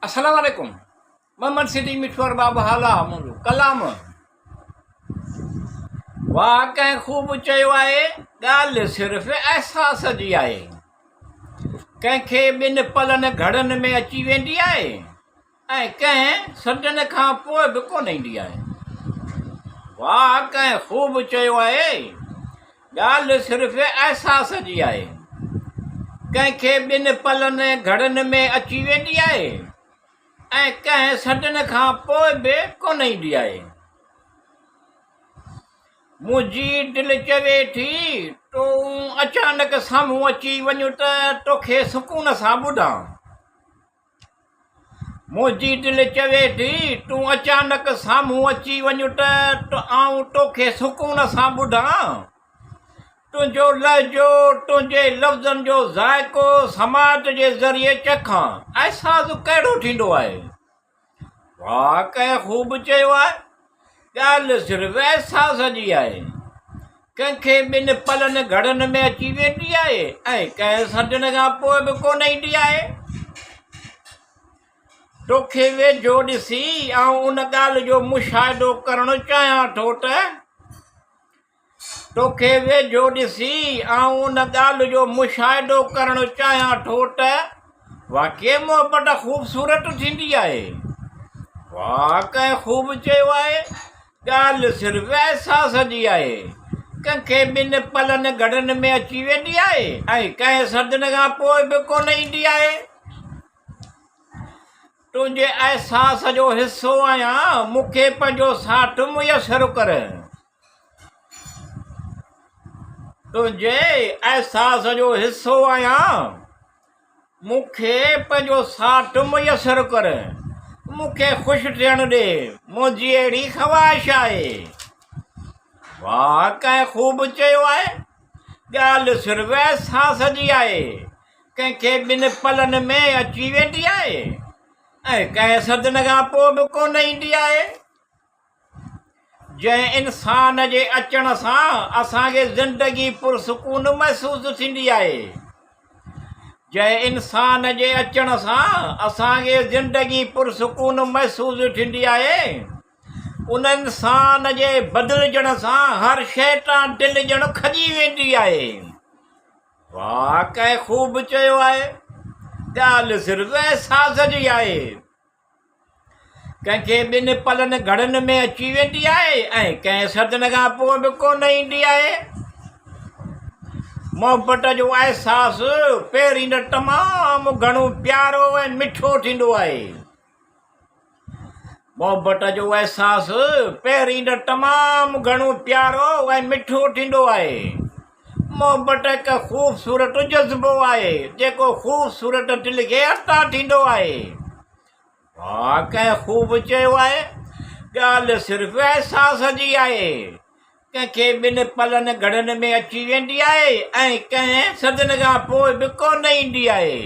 السلام عليڪم محمد صديق مٺو ارباب هالا منهنجو ڪلام واهه ڪنهن خوب چيو آهي ڳالهه صرف احساس جي آهي ڪنهن کي ٻن پلن گهڙن ۾ اچي ويندي آهي ۽ ڪنهن سڏن کان پوء به ڪونه ايندي آهي. واهه ڪنهن خوب چيو آهي، ڳالهه صرف احساس جي آهي. ڪنهن کي ٻن پلن گهڙن ۾ اچي ويندي آهي ۽ ڪنهن سڏن کان پوء به ڪونه ايندي آهي. منهنجي دل چوي ٿي، تون اچانڪ سامهون اچي وڃ ته توکي سڪون سان ٻڌان. منهنجي دل چوي ٿي، تون اچانڪ سامهون اچي وڃ ته آئون توکي سڪون سان ٻڌان. تنهنجو لهجو، تنهنجي لفظن جو ذائقو سماعت جي ذريعي چکان. احساس ڪهڙو ٿيندو آهي؟ واهه ڪنهن خوب چيو آهي. ڳالهه صرف احساس جي آهي. ڪنهن کي ٻن پلن گهڙن ۾ اچي ويندي آهي ۽ ڪنهن سڏڻ کان پوء به ڪونه ايندي آهي. توکي ويجهو ڏسي آئون ان ڳالهه جو مشاهدو ڪرڻ چاهيان ٿو ته. توکي ويجهو ڏسي آئون ان ڳالهه جو مشاهدو ڪرڻ چاهيان ٿو ته واقعي محبت خوبصورت ٿيندي آهي. واهه ڪنهن خوب چيو آهي. ڳالهه صرف احساس جي آهي. ڪنهن کي ٻن پلن گهڙن ۾ اچي ويندي آهي ۽ ڪنهن صدين کان پوء به ڪونه ايندي آهي. تنهنجي احساس جو حصو آهيان، مون کي پنهنجو ساٿ ميسر ڪر. تنهنجي احساس جو حصو آهيان، مون کي پنهنجو ساٿ ميسر ڪر، مون کي خوش ٿيڻ ڏي، منهنجي اهڙي خواهش آهي. واهه ڪنهن خوب چيو آهي، ڳالهه صرف احساس جي آهي، ڪنهن کي ٻن پلن ۾ اچي ويندي آهي ۽ ڪنهن صدين کان پوء به ڪونه ايندي آهي. جنهن انسان جي اچڻ سان اسان کي زندگي پرسڪون محسوس ٿيندي آهي. جنهن انسان جي اچڻ سان اسان کي زندگي پرسڪون محسوس ٿيندي آهي، ان انسان جي بدلجڻ سان هر شيء تان دل ڄڻ کڄي ويندي آهي. واهه ڪنهن خوب چيو آهي، ڳالهه صرف احساس جي آهي. ڪنهن کي ٻن پلن گهڙن ۾ اچي ويندي آهي ۽ ڪنهن صدين کان پوء به ڪونه ايندي آهي. محبت جو احساس پهرين ته تمام گهڻو پيارو ۽ مٺو ٿيندو آهي. محبت جو احساس پهرين ته تمام گهڻو پيارو ۽ مٺو ٿيندو آهي. محبت هڪ خوبصورت جذبو آهي، جيڪو خوبصورت دل کي عطا ٿيندو آهي. واهه ڪنهن خوب چيو آهي، ڳالهه صرف احساس جي آهي. ڪنهن کي ٻن پلن گهڙن ۾ اچي ويندي آهي ۽ ڪنهن صدين کان پوء به ڪونه ايندي آهي.